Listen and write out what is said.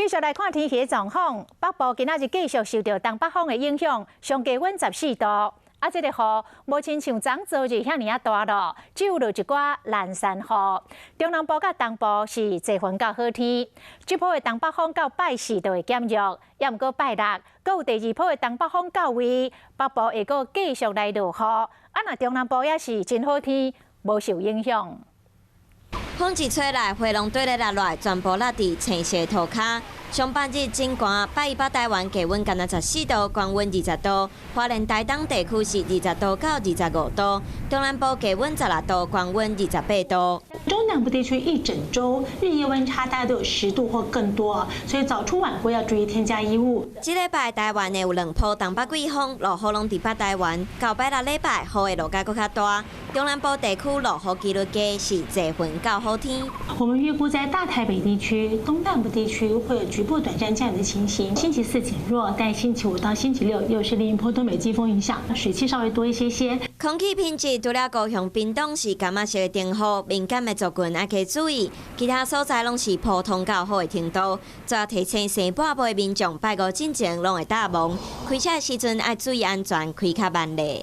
繼續來看天氣的狀況，北部今仔日繼續受著東北風的影響，上低溫14度。啊，這個雨無親像昨昨日遐爾仔大囉，只有落一寡零散雨。中南部佮東部是濟雲到好天。這波的東北風到拜四就會減弱，抑毋過拜六，閣有第二波的東北風到位，北部會閣繼續來落雨。啊，若中南部也是真好天，無受影響。風一吹來，花攏綴咧落來，全部落佇青色塗跤。上半日真寒，拜一北台灣低溫干焦14度，高溫20度。花蓮台東地區是20度到25度，中南部低溫16度，高溫28度。中南部地區一整週日夜溫差大概都有10度或更多，所以早出晚歸要注意添加衣物。這禮拜台灣會有兩波東北季風，落雨攏佇北台灣。到拜六禮拜，雨會落甲閣較大。中南部地區落雨幾率低，是濟雲到好天。我們預估在大台北地區、東半部地區會有局部短暫降雨的情形。星期四減弱，但星期五到星期六又是另一波東北季風影響，水汽稍微多一些些。空氣品質除了高雄、屏東是柑仔色的燈號，敏感的族群愛加注意，其他所在攏是普通到好的程度。最後提醒生半步的民眾，拜五進前攏會搭忙，開車的時陣愛注意安全，開較慢咧。